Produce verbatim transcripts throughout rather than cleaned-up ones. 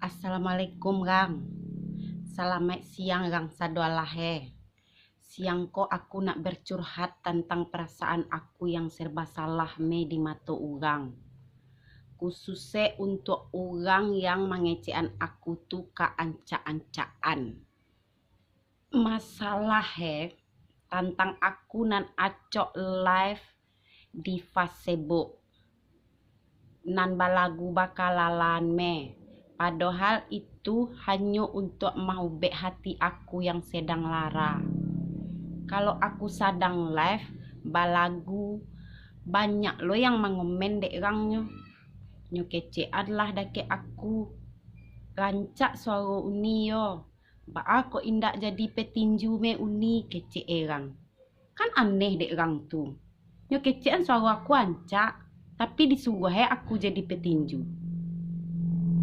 Assalamualaikum, Gang. Salamaik siang, Gang Sadoalahe. Siang ko aku nak bercurhat tantang perasaan aku yang serba salah me di mato urang. Khususnya untuk urang yang mangecekan aku tu ka ancak-ancakan. Masalah he tantang aku nan acok live di Facebook, nan balagu bakalalan me, padohal itu hanyo untuak maubek hati aku yang sedang lara. Kalau aku sadang live balagu, banyak lo yang mangomen dek rangnyo. Nyo kecekan lah dakek aku. Rancak suaro Uni yo. Baa kok indak jadi petinju me Uni, kecek e rang. Kan aneh dek rang tu. Nyo kecekan suaro aku ancak, tapi disuruah e aku jadi petinju.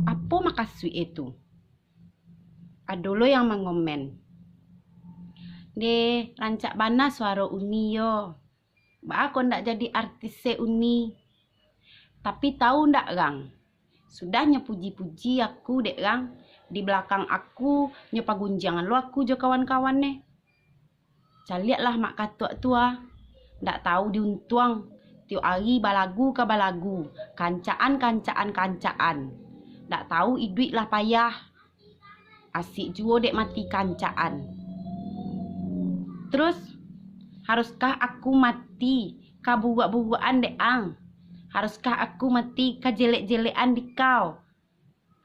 Apo makasuik e tu? Ado lo yang mangomen, "Deh, rancak bana suaro Uni yo. Baa kok ndak jadi artis se Uni?" Tapi tahu ndak rang, sudah nyo puji-puji aku dek rang, di balakang aku nyo pagunjiangan lo aku jo kawan-kawan ne. Caliaklah mak katuak tu ah, ndak tahu diuntuang, tiok ari balagu ka balagu, kancaan-kancaan-kancaan. Ndak tahu iduik lah payah. Asik juo dek mati kancaan. Terus, haruskah aku mati ka buruak-buruakan dek ang? Haruskah aku mati ka jelek-jelekan di kau?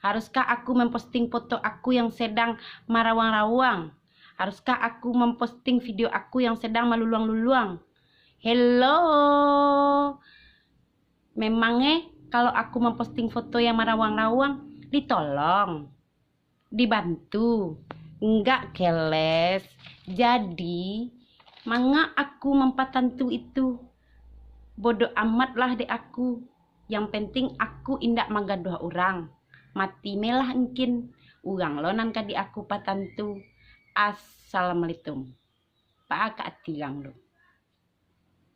Haruskah aku memposting foto aku yang sedang marawang-rawang? Haruskah aku memposting video aku yang sedang maluluang-luluang? Hello. Memang eh, kalau aku memposting foto yang marawang-rawang, ditolong, dibantu? Enggak, keles. Jadi, manga aku mampatantu itu? Bodoh amat lah dek aku. Yang penting aku indak manggaduah urang. Mati me lah engkin. Urang lo nan ka di aku patantu. Assalamualaikum. Baa ka ati rang tu?